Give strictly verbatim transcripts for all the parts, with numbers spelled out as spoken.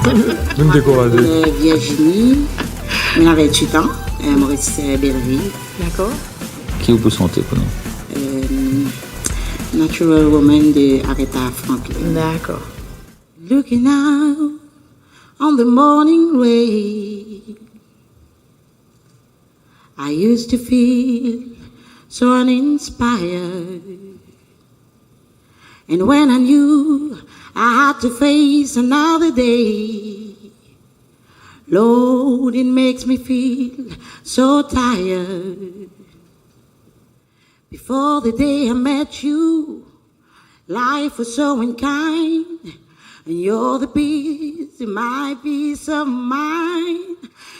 Nou'nn dekouraze. Euh, Virginie, mwa, vintwit an, euh, Maurice, euh, Bellerive. Dakor. Ki ou pou sante pou nou? Euh, Natural Woman de Aretha Franklin. Dakor. Looking out on the morning rain, I used to feel so uninspired. And when I knew I had to face another day, Lord, it makes me feel so tired. Before the day I met you, life was so unkind, and you're the peace in my peace of mind.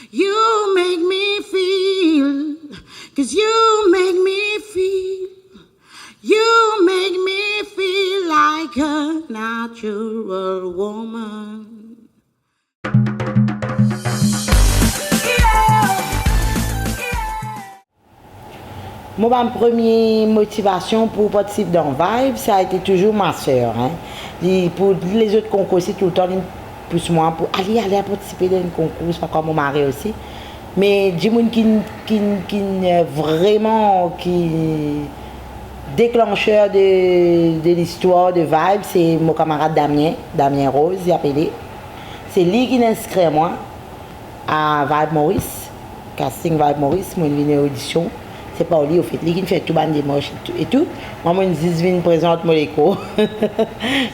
You make me feel, 'cause you make me feel, you make me feel like a natural woman. Mo bann premie motivasion pou partisip dan Vibe, sa a ete touzour ma ser, hein. Li, pou lezot konkour osi, toultan li pous mwa pou ale, ale partisipe dan enn konkour, pa kwa mo mari osi. Me dimoun ki, ki, ki, euh, vreman, ki deklanser de, de listwar de Vibe, se mo kamarad Damien, Damien Rose, li apele. Se li ki inskrir mwa a Vibe Maurice, casting Vibe Maurice, mo'nn vinn odision. Se par li, anfet, li ki'nn fer tou bann demars e tou, e tou. Mwa, mo'nn zis vinn prezant mo lekor.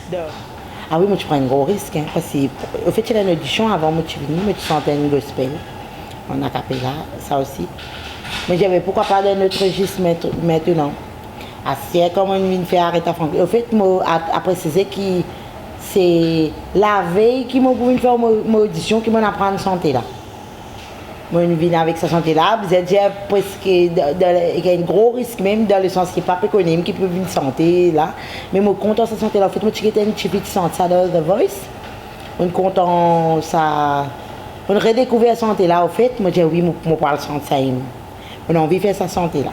Donk, ah wi, mo ti pran enn gro risk, hein, parski, anfet, ti ena enn odision avan mo ti vini, mo ti sant enn gospel, an a cappella, sa osi. Mo dir, me poukwa pa dan enn lot rezis mintnan? Aster, kan mo'nn vinn fer Aretha Franklin, anfet, mo a, a presize ki se lavey ki mo pou vinn fer mo, mo odision ki mo'nn aprann sante la. Mo'nn vinn avek sa sante la, bizin dir preske dan, dan, enn gro risk mem, dan lesans ki pa pe kone mwa ki pou vinn sante la. Me mo kontan sa sante la, anfet, mo ti gete enn tifi ti sant sa dan The Voice. Mo'nn kontan sa, mo'nn redekouver sante la, anfet, mo dir, wi, mo, mo pou al sant sa, em. Mo'nn anvi fer sa sante la.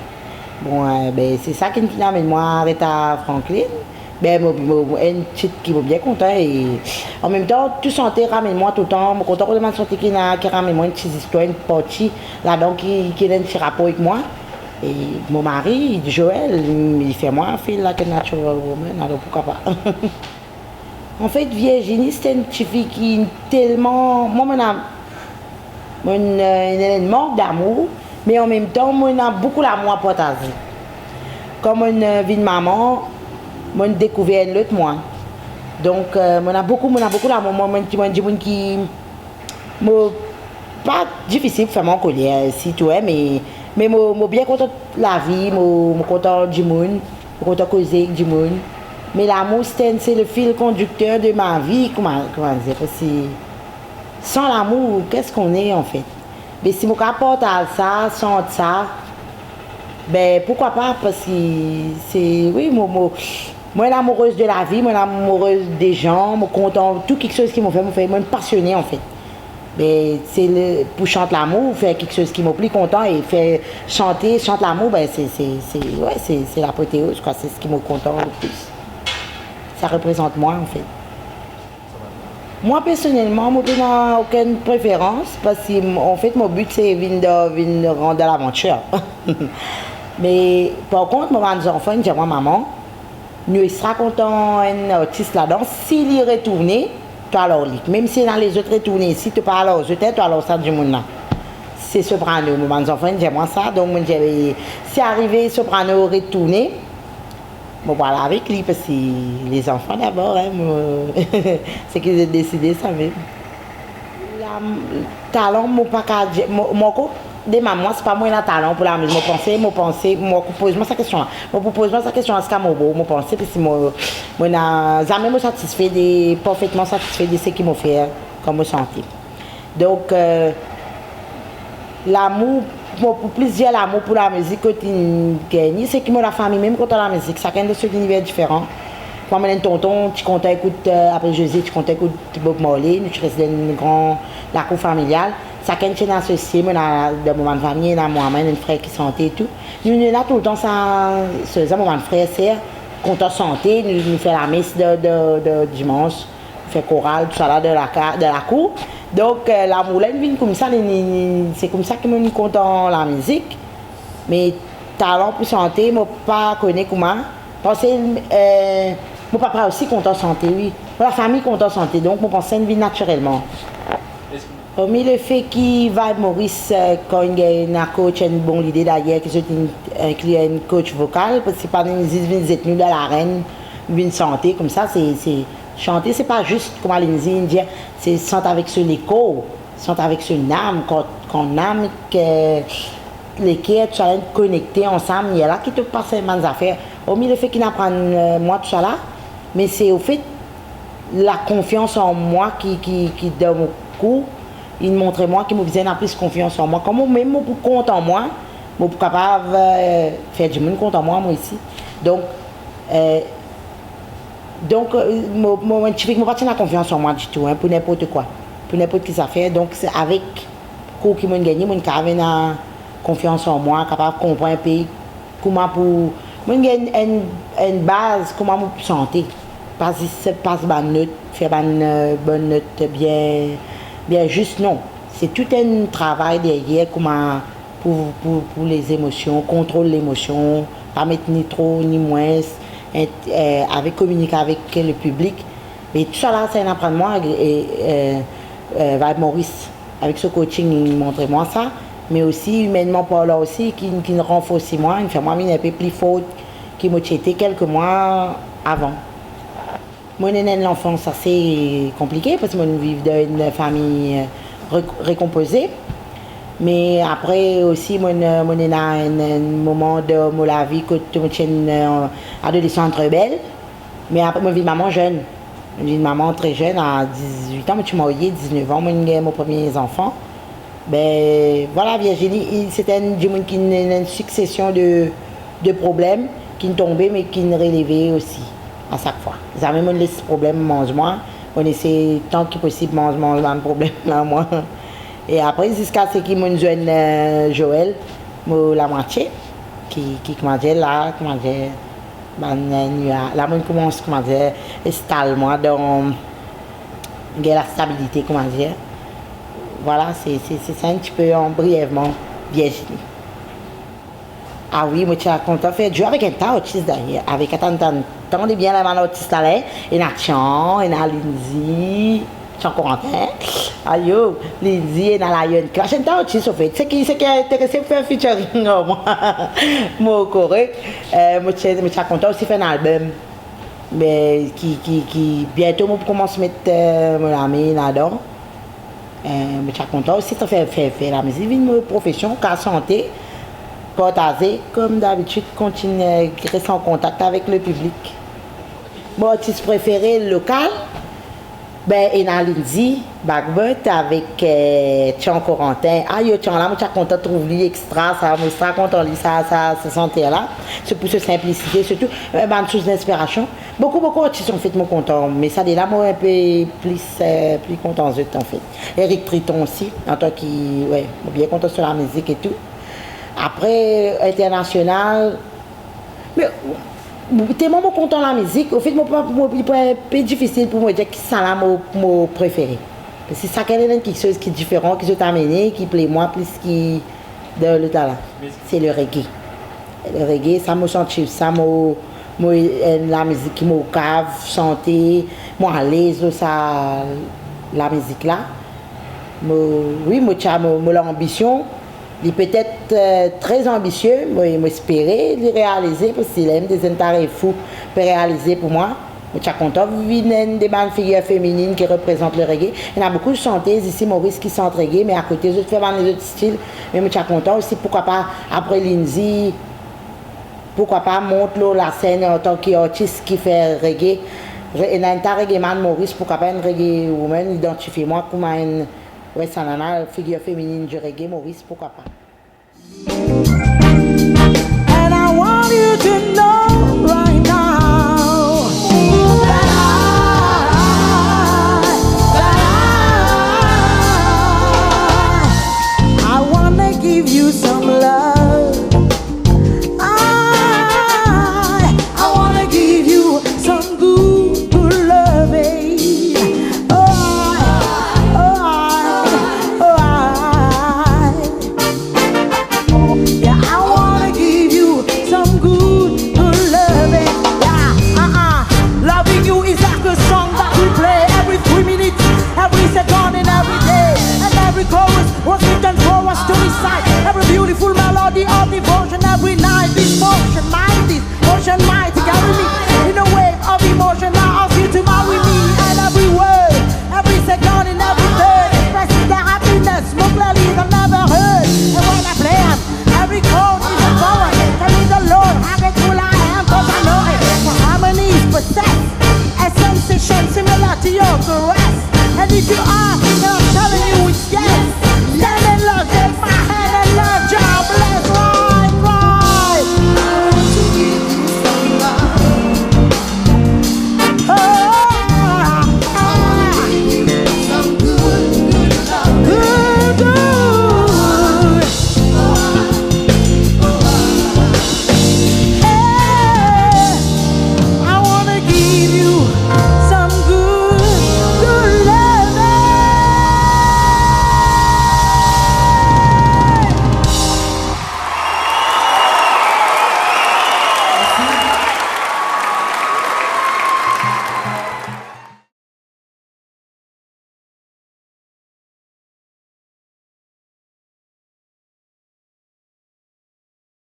Bon, eh, be, se sa ki finn amenn mwa Aretha Franklin. Be, mo, mo, mo, enn tit ki mo bien kontan e, an mem tan, tou sante ramenn mwa toultan, mo kontan kot bann sante ki ena, ki ramenn mwa enn ti zistwar, enn parti ladan ki, ki ena enn ti rapor ek mwa. E mo mari, Joël, li fer mwa feel like a natural woman, alor poukwa pa? Anfet, Virginie, se enn tifi ki telman, mwa, mo'nn a, mo'nn, euh, ena enn mank damour, me an mem tan, mo'nn ena boukou lamour a partaze. Kan mo'nn, euh, vinn mama, mo'nn dekouver enn lot mwa. Donk, euh, mo'nn ena boukou, mo'nn ena boukou lamour. Mwa, mo'nn, mo'nn dimoun ki, mo, pa difisil pou fer mwa ankoler, sirtou, hein, me, me mo, mo bien kontan lavi, mo, mo kontan dimoun, mo kontan koze ek dimoun. Me lamour, se enn, se le fil kondikter de ma vie, kouma, kouma dir, parski san lamour, qu'est-ce qu'on est, anfet? Me si mo kapav partaz sa, sant sa, be, poukwa pa? Parski se, wi, mo, mo, mo'nn amourez de lavi, mo'nn amourez de zan, mo kontan tou kiksoz ki mo fer, mo fer, mo'nn pasione, anfet. Be, se le, pou sant lamour, fer kiksoz ki mo pli kontan e fer sante, sant lamour, be, se, se, se, wi, se, se lapoteoz, kwa, se seki mo kontan le plis. Sa reprezant mwa, anfet. Mwa, personelman, mo pena okenn preferans, parski, anfet, mo bit se vinn dan, vinn rant dan lavantir. Me, par kont, mo bann zanfan, inn dir mwa, mama, nou extra kontan enn artis ladan, si li retourne, to al ar li. Mem si ena lezot retourne, si to pa al ar zot, to al ar sa dimoun la. Se soprano, mo bann zanfan inn dir mwa sa, donk mo'nn dir, si arive soprano retourne, mo pou al avek li, parski lezanfan dabor, hein, mo, seki zot deside sa mem. La, talan, mo pa kav dir, mo, mo ankor, de mama, se pa mwa ena talan pou lamizik. Mo panse, mo panse, mo pou poz mwa sa kestion la. Mo pou poz mwa sa kestion la ziska mo mor, mo panse, parski mo, mo ena, zame mo satisfe de, parfetman satisfe de seki mo fer kan mo sante. Donk, euh, lamour, mo pou plis dir lamour pou lamizik kot inn gagne, seki mo lafami mem kontan lamizik, sakenn dan so liniver diferan. Mwa, mo ena enn tonton, ti kontan ekout, euh, apre José, ti kontan ekout Bob Marley, nou ti res dan enn gran lakour familial. Sakenn ti ena so stil, mo ena, dan mo bann fami, ena mwa mem, enn frer ki sante e tou. Nou, nou ena toultan sa, sa, sa, mo bann frer, ser, kontan sante, nou, nou fer lames de, de, de dimans. koral, tousala, dan laka-, dan lakour. Donk, eh, lamour la inn vinn koumsa, li, li, li, se koumsa ki mo'nn kontan lamizik. Me talan pou sante, mo pa kone kouma. Parski, eh, mo papa osi kontan sante, wi. Mo lafami kontan sante, donk mo panse sa inn vinn natirelman. Ormi lefe ki Vibe Maurice, eh, kan inn gagn enn coach, enn bon lide dayer, ki zot inn inkli enn coach vokal, parski se pa zis vinn zet nou dan larenn, vinn sante koumsa, se, se, sante, se pa zis, kouma Lindsay inn dir, se sante avek so lekor, sante avek so nam, kan, kan nam, ke, leker, tousala konekte ansam, e la ki to pas bann zafer. Ormi lefe ki inn aprann, eh, mwa tousala, me se, ofet, lakonfians an mwa ki, ki, ki dan mo kou, inn montre mwa ki mo bizin ena plis konfians an mwa. Kan mo mem mo pou kontan mwa, mo pou kapav, eh, fer dimoun kontan mwa, mwa osi. Donk, eh, donk, eh, mo, mo, mo tifi, mo pa ti ena konfians an mwa ditou, hein, pou ninport kwa, pou ninport ki zafer. Donk, se avek kour ki mo'nn gagne, mo'nn kapav ena konfians an mwa, kapav konpran inpe kouma pou, mo'nn gagn enn, enn baz kouma mo pou sante. Pa zis pas bann not, fer bann, eh, bann not bien, bien zis, non. Se tou enn travay deryer kouma pou, pou, pou lezemosion, kontrol lemosion, pa met ni tro, ni mwins, et, eh, avek kominike avek le piblik. Me tousala, sa inn aprann mwa, eh, eh, eh, Vibe Maurice. Avek so coaching, li montre mwa sa, me osi, imennman parlan osi, ki, ki ranforse mwa, li fer mwa vinn inpe pli fort ki mo ti ete kelke mwa avan. Mo'nn ena enn lanfans ase konplike, parski mo'nn viv dan enn fami, eh, re-, rekonpoze. Me apre osi, mo'nn, mo'nn ena enn, enn moman dan mo lavi kot mo ti enn, eh, adolesan rebel. Me apre, mo vinn mama zenn. Mo vinn mama tre zenn, a dizwit an, mo ti marye, diznef an, mo'nn gagn mo premie zanfan. Be, vwala, Virginie, li, se enn dimoun ki ena enn siksesion de, de problem, ki'nn tonbe, me ki'nn releve osi, a sak fwa. Zame mo'nn les problem manz mwa, mo'nn esey tan ki posib manz, manz bann problem la, mwa. E apre, ziska seki mo'nn zwenn, eh, Joël, mo lamwatie, ki, ki, koumadir la, koumadir, bann, eh, nwa-, la mo'nn koumans, koumadir, instal mwa dan, gagn lastabilite, koumadir. Vwala, se, se, se sa enn tipe an brievman, Virginie. Ah wi, mo ti a kontan fer duo avek enn ta artis dayer, avek, atann, atann, tande bien la, bann artis la, la, ena Tian, ena Lindsay, Tian Corentin, ayo, Lindsay, ena Lion Clash, enn ta artis, anfet. Seki, seki interese pou fer featuring ar mwa, mo korek. Eh, mo ti, mo ti a kontan osi fer enn album. Me ki, ki, ki, biento mo pou koumans met, eh, mo lame ladan. Eh, mo ti a kontan osi sa fer, fer, fer lamizik vinn mo profesion, kapav sante, partaze, kom dabitid, kontign res an kontak avek le piblik. Mo artis prefere lokal, be, ena Lindsay, Bagbot avek, eh, Tian Corentin. Ayo, Tian la, mo ti a kontan trouv li extra, sa, mo extra kontan li, sa, sa, sa santer la. Se pou so sinplisite, sirtou, eh, bann sours dinspirasion. Boukou, boukou artis, anfet, mo kontan, me sa de la, mo inpe plis, eh, pli kontan zot, anfet. Eric Triton osi, antan ki, we, mo bien kontan so lamizik e tou. Apre, internasional, me, telman mo kontan lamizik, anfet, mo pa, mo, li pou inpe difisil pou mo dir kisala mo, mo prefere. Parski sakenn ena kiksoz ki diferan, ki zot amene, ki ple mwa plis ki dan lot la. Se le reggae. Le reggae, sa mo santi, sa mo, mo, eh, lamizik ki mo kav sante, mo alez lor sa lamizik la. Mo, wi, mo ti a mo, mo lanbision, li petet, eh, tre anbisie, mo, mo espere li realize, parski lerla mo bizin enn ta refou pou realize pou mwa. Mo ti a kontan vinn enn de bann figir feminin ki reprezant le reggae. Ena boukou santez isi Moris ki sant reggae, me akote zot fer bann lezot stil. Me mo ti a kontan osi, poukwa pa, apre Lindsay, poukwa pa mont lor lasenn antan ki artis ki fer reggae. Re-, ena enn ta reggaeman Moris, poukwa pa enn reggae woman idantifie mwa kouma enn, we, sa nana figir feminin di reggae Moris, poukwa pa. And I want you to know right now that I, that I, I wanna give you some love. I, I wanna give you some good, good loving. Every minute, every second and every day, and every chorus was written for us to recite. Every beautiful melody of devotion, every night, this motion, mind, this motion, might carry me in a wave of emotion. I ask you to marry me, and every word, every second and every third expresses the happiness more clearly than ever heard. And when I play, every chord is a poem. Tell me the Lord how grateful I am, 'cause I know it. The harmonies possess a sensation similar to your caress. And if you are